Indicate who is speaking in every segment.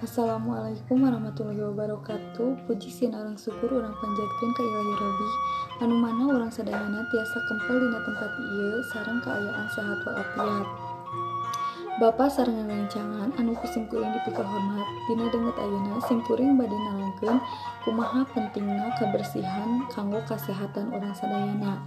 Speaker 1: Assalamualaikum warahmatullahi wabarakatuh. Puji sinareng syukur urang panjatkeun ka Ilahi Robbi anu mana urang sadayana tiasa kempel dina tempat ieu sareng kaayaan sehat walafiat. Bapa sareng rerencangan anu ku simkuring dipikahormat, dina danget ayeuna simkuring bade nerangkeun kumaha pentingna kabersihan kanggo kasehatan urang sadayana.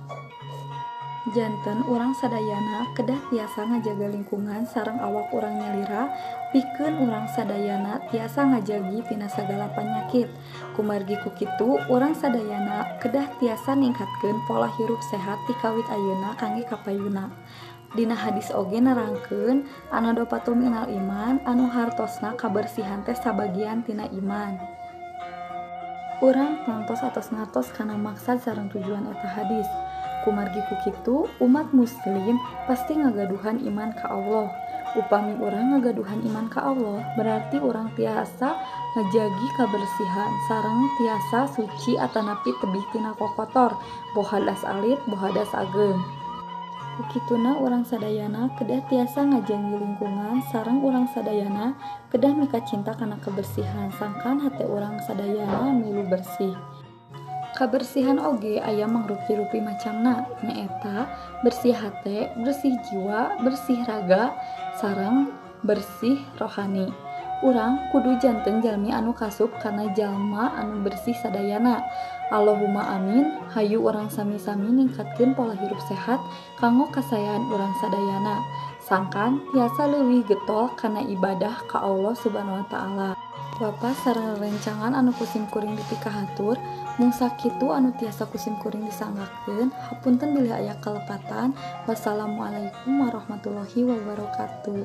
Speaker 1: Janten urang sadayana kedah tiasa ngajaga lingkungan sareng awak urang nyalira pikeun urang sadayana tiasa ngajagi tina sagala panyakit. Kumargi ku kitu urang sadayana kedah tiasa ningkatkeun pola hirup sehat ti kawit ayeuna kangge kapayuna. Dina hadis oge nerangkeun anadopatu minal iman anu hartosna kabersihan teh sabagian tina iman. Urang ngantos atos ngartos kana maksad sareng tujuan eta hadis. Kumargi ku kitu umat muslim pasti ngagaduhan iman ka Allah. Upami urang ngagaduhan iman ka Allah berarti urang tiasa ngajagi kabersihan sareng tiasa suci atanapi tebih tina kokotor, boh hadas alit boh hadas ageng. Ku kituna urang sadayana kedah tiasa ngajagi lingkungan sareng urang sadayana kedah mika cinta kana kebersihan sangkan hate urang sadayana milu bersih. Kabersihan oge aya mangrupi-rupi macamna, nyaeta bersih hate, bersih jiwa, bersih raga, sareng bersih rohani. Urang kudu janten jalmi anu kasup kana jalma anu bersih sadayana. Allahumma amin. Hayu urang sami-sami ningkatkeun pola hirup sehat kanggo kasayaan urang sadayana. Sangkan tiasa leuwih getol kana ibadah ka Allah Subhanahu wa taala. Bapa sareng rerencangan anu ku simkuring dipikahatur, mung sakitu anu tiasa ku simkuring disanggakeun, hapunten bilih aya kalepatan. Wassalamualaikum warahmatullahi wabarakatuh.